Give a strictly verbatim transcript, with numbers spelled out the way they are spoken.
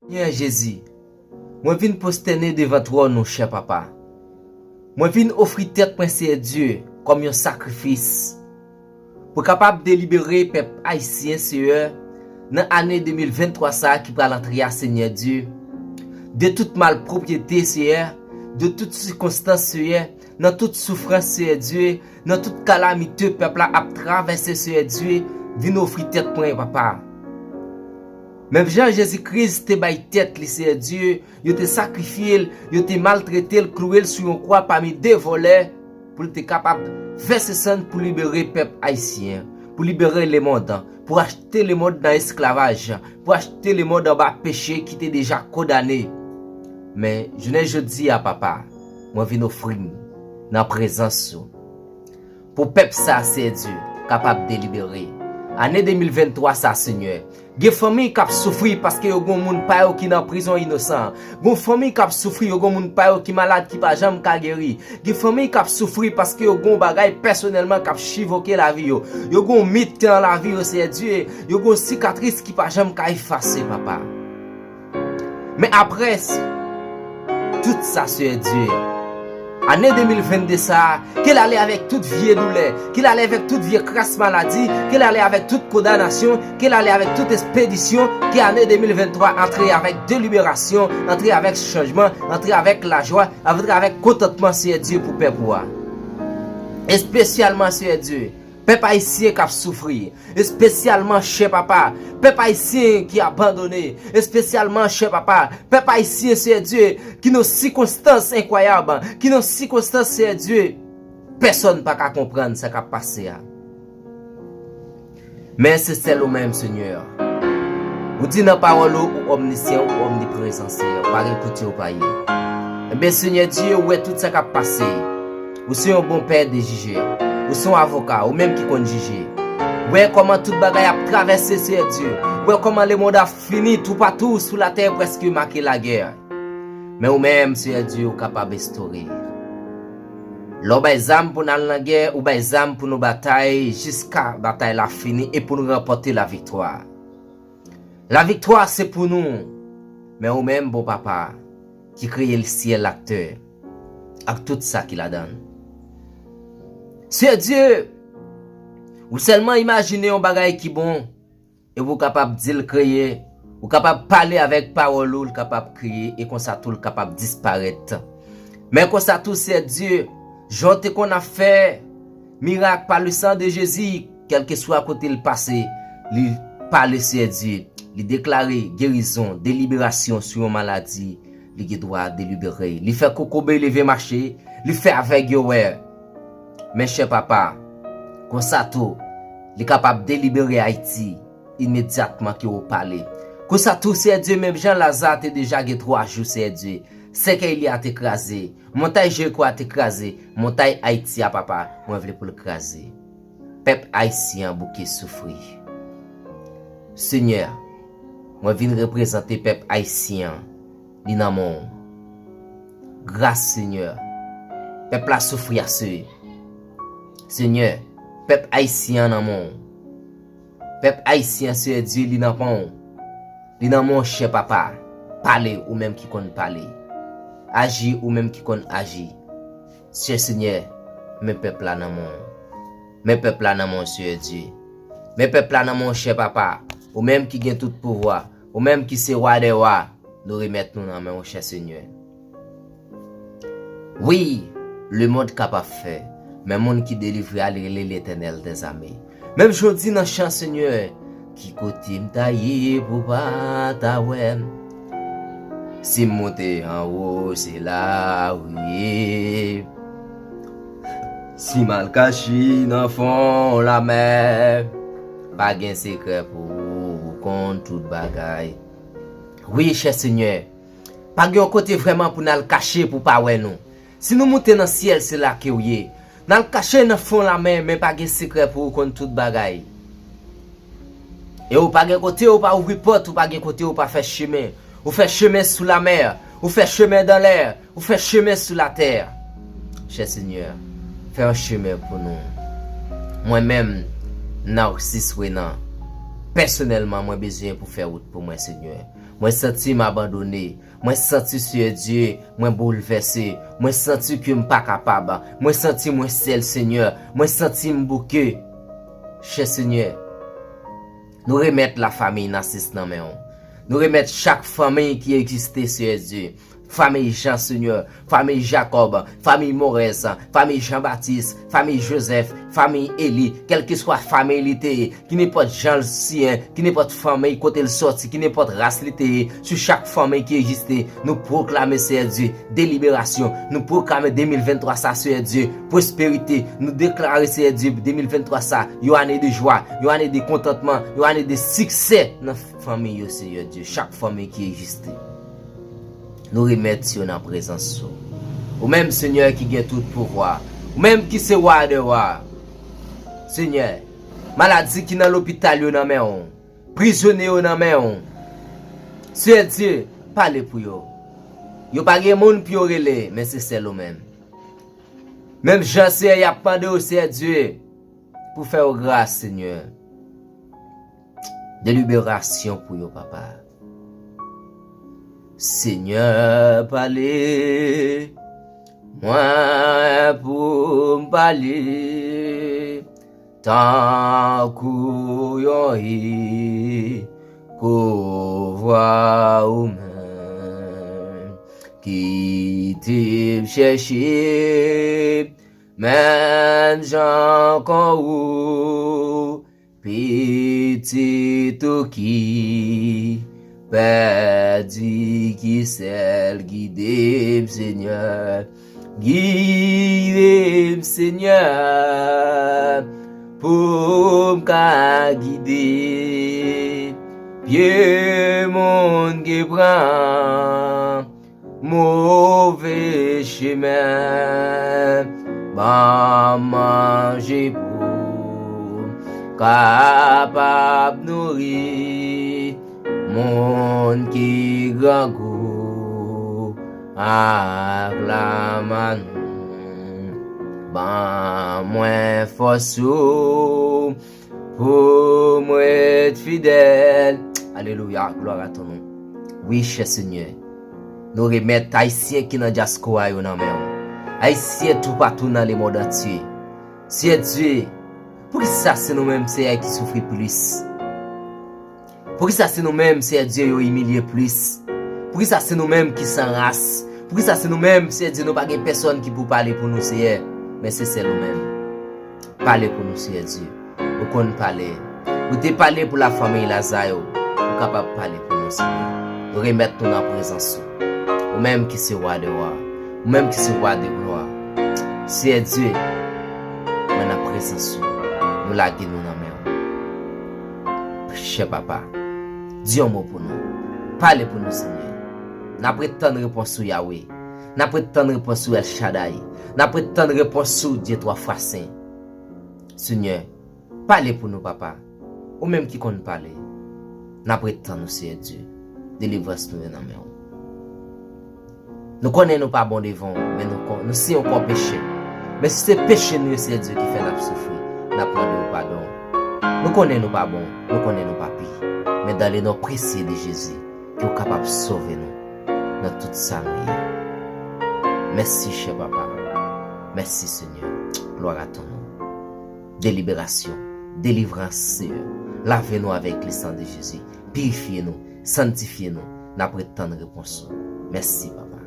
Senyè Jezi, mwen vin pwostène devan twòn ou, chè Papa. Mwen vin ofri tèt mwen, Seyè Dye, kòm yon sakrifis, pou kapab delibere pèp ayisyen, Seyè, nan ane de mil venntwa sa a ki pral antre a, Senyè Dye, de tout malpwòpte, Seyè, de tout sikonstans, Seyè, nan tout soufrans, Seyè Dye, nan tout kalamite pèp la ap travèse, Seyè Dye, vin ofri tèt mwen, Papa. Menm jan Jezi Kris te bay tèt li, Seyè Dye, yo te sakrifye l, yo te maltrete l, klouwe l sou yon kwa pami de vòlè, pou l te kapab vèse san l pou libere pèp ayisyen, pou libere lemonn, pou achte lemonn nan esklavaj, pou achte lemonn anba peche ki te deja kondane. Men, jounen jodi a, Papa, mwen vin ofri m nan prezans ou. Pou pèp sa, Seyè Dye, kapab delibere. Ane de mil venntwa sa, Senyè, gen fanmi k ap soufri paske yo gen moun pa yo ki nan prizon inosan. Gen fanmi k ap soufri, yo gen moun pa yo ki malad, ki pa janm ka geri. Gen fanmi k ap soufri paske yo gen bagay pèsonèlman k ap chivoke lavi yo. Yo gen mit ki nan lavi yo, Seyè Dye. Yo gen sikatris ki pa janm ka efase, Papa. Men apre tout sa, Seyè Dye, ane de mil vennde sa a, ke l ale avèk tout vye doulè, ke l ale avèk tout vye kras maladi, ke l ale avèk tout kondanasyon, ke l ale avèk tout espedisyon, ke ane de mil venntwa antre avèk deliberasyon, antre avèk chanjman, antre avèk lajwa, antre avèk kontantman, Seyè Dye, pou pèp ou a. Espesyalman, Seyè Dye, pèp ayisyen k ap soufri, espesyalman, chè Papa, pèp ayisyen ki abandone, espesyalman, chè Papa, pèp ayisyen, Seyè Dye, ki nan sikonstans enkwayab, ki nan sikonstans, Seyè Dye, pèsonn pa ka konprann sa k ap pase a. Men se sèl ou menm, Senyè. Ou di nan pawòl ou, ou omnisyan, ou omniprezan, Senyè. Ou pa gen kote ou pa ye. Enben, Senyè Dye, ou wè tout sa k ap pase. Ou se yon bon pè de jije. Ou se yon avoka, ou menm ki konn jije. Ou wè kòman tout bagay ap travèse, Senyè Dye. Ou wè kòman lemonn ap fini, toupatou sou latè prèske make lagè. Men ou menm, Senyè Dye, ou kapab restore. Lè w bay zam pou n al nan gè, ou bay zam pou nou batay jiska batay la fini e pou nou ranpòte laviktwa. Laviktwa se pou nou, men ou menm, bon Papa, ki kreye syèl ak tè, ak tout sa ki ladan l. Senyè Dye, ou sèlman imajine yon bagay ki bon, epi ou kapab di l kreye, ou kapab pale avèk pawòl ou, l kapab kreye, e konsa tou l kapab disparèt. Men konsa tou, Senyè Dye, jan w te konn ap fè mirak pa le sang de Jésus, kèlkeswa kote l pase, li pale, Senyè Dye, li deklare gerizon, deliberasyon sou yon maladi, li gen dwa delibere. Li fè kokobe leve mache, li fè avèg yo wè. Men chè Papa, konsa tou, li kapab delibere Ayiti imedyatman ke ou pale. Konsa tou, Senyè Dye, menm jan Laza te deja gen twa jou, Senyè Dye, sèkèy li a te kraze, montay Jeriko a te kraze, montay Ayiti a, Papa, mwen vle pou l kraze. Pèp ayisyen an bouke soufri. Senyè, mwen vin reprezante pèp ayisyen an, li nan men w. Gras, Senyè. Pèp la soufri ase. Senyè, pèp ayisyen an nan men w. Pèp ayisyen an, Senyè Dye, li nan men w. Li nan men w, chè Papa. Pale, ou menm ki konn pale. Aji, ou menm ki konn aji. Chè Senyè, men pèp la nan men w. Men pèp la nan men w, Senyè Dye. Men pèp la nan men w, chè Papa. Ou menm ki gen tout pouvwa. Ou menm ki se Wa dè wa. Nou remèt nou nan men w, chè Senyè. Wi, lemonn kapab fè, men moun ki delivre a, li rele Letènèl dèzame. Menm jan w di nan chan, Senyè, ki kote m ta ye pou pa ta wè m? Si m monte anwo, se la ou ye. Si m al kache nan fon lamè, pa gen sekrè pou ou, ou konn tout bagay. Wi, chè Senyè, pa gen yon kote vrèman pou n al kache pou pa wè nou. Si nou moute nan syèl, se la ke w ye. N al kache nan fon lamè, men pa gen sekrè pou ou konn tout bagay. E ou pa gen kote ou pa ouvri pòt, ou pa gen kote ou pa fè chemen. Ou fè chemen sou lamè, ou fè chemen dan lè, ou fè chemen sou latè. Chè Senyè, fè yon chemen pou nou. Mwen menm, Narcisse Renan, pèsonèlman, mwen bezwen pou fè wout pou mwen, Senyè. Mwen santi m abandone. Mwen santi, Seyè Dye, mwen boulvèse. Mwen santi ke m pa kapab. Mwen santi mwen sèl, Senyè. Mwen santi m bouke. Chè Senyè, nou remèt lafanmi Nasis nan men w. Nou remèt chak fanmi ki egziste, Seyè Dye. Fanmi Jan, Senyè, fanmi Jakòb, fanmi Morès, fanmi Jan Batis, fanmi Jozèf, fanmi Eli, kèlkeswa fanmi li te ye, ki nenpòt jan l siyen, ki nenpòt fanmi kote l sòti, ki nenpòt ras li te ye, sou chak fanmi ki egziste, nou pwoklame, Seyè Dye, deliberasyon. Nou pwoklame de mil venntwa sa, Seyè Dye, pwosperite. Nou deklare, Seyè Dye, de mil venntwa sa, yon ane de jwa, yon ane de kontantman, yon ane de siksè nan fanmi yo, Seyè Dye, chak fanmi ki egziste. Nou remèt yo nan prezans ou. Ou menm, Senyè, ki gen tout pouvwa. Ou menm ki se Wa dè wa. Senyè, maladi ki nan lopital yo nan men w. Prizonye yo nan men w. Seyè Dye, pale pou yo. Yo pa gen moun pou yo rele, men se sèl ou menm. Menm jan, Senyè, y ap mande w, Seyè Dye, pou fè yo gras, Senyè. Deliberasyon pou yo, Papa. Senyè, pale, mwen pou m pale, tankou yon eko vwa ou menm ki te chèche menm jan kon ou, pitit ou ki pèdi, ki sèl, gide m, Senyè. Gide m, Senyè, pou m ka gide pye moun ki pran move chemen. Ban m manje pou m kapab nouri moun ki grangou ak lamann. Ban mwen fòs ou pou m ret fidèl. Alelouya, glwa a ton non. Wi, chè Senyè, nou remèt Ayisyen ki nan dyaspora yo nan men w. Ayisyen toupatou nan lemonn antye. Seyè Dye, poukisa se nou menm, Seyè, ki soufri plis? Poukisa se nou menm, Seyè Dye, yo imilye plis? Poukisa se nou menm ki san ras? Poukisa se nou menm, Seyè Dye, nou pa gen pèsòn ki pou pale pou nou, Seyè? Men se sèl ou menm. Pale pou nou, Seyè Dye. Ou konn pale. Ou te pale pou lafanmi Laza yo. Ou kapab pale pou nou, Senyè. Nou remèt nou nan prezans ou. Ou menm ki se Wa dè wa. Ou menm ki se Wa dè glwa. Seyè Dye, mwen nan prezans ou. Nou lage nou nan men w. Chè Papa, di yon mo pou nou. Pale pou nou, Senyè. N ap ret tann repons ou, Yawe. N ap ret tann repons ou, El Shaddai. N ap ret tann repons ou, Dye twa fwa sen. Senyè, pale pou nou, Papa. Ou menm ki konn pale. N ap ret tann ou, Seyè Dye. Delivrans nou yo nan men w. Nou konnen nou pa bon devan w, men nou, kon- nou se yon kò peche. Men si se peche nou yo, Seyè Dye, ki fè n ap soufri, n ap mande w padon. Nou konnen nou pa bon, nou konnen nou pa pi. Men dans le nom précieux de Jésus, ke w kapab sove nou nan tout sa nou ye. Mèsi, chè Papa. Mèsi, Senyè. Glwa a ton non. Deliberasyon, delivrans, Senyè. Lave nou avèk le san de Jezi. Pirifye nou, sanntifye nou. N ap ret tann repons ou. Mèsi, Papa.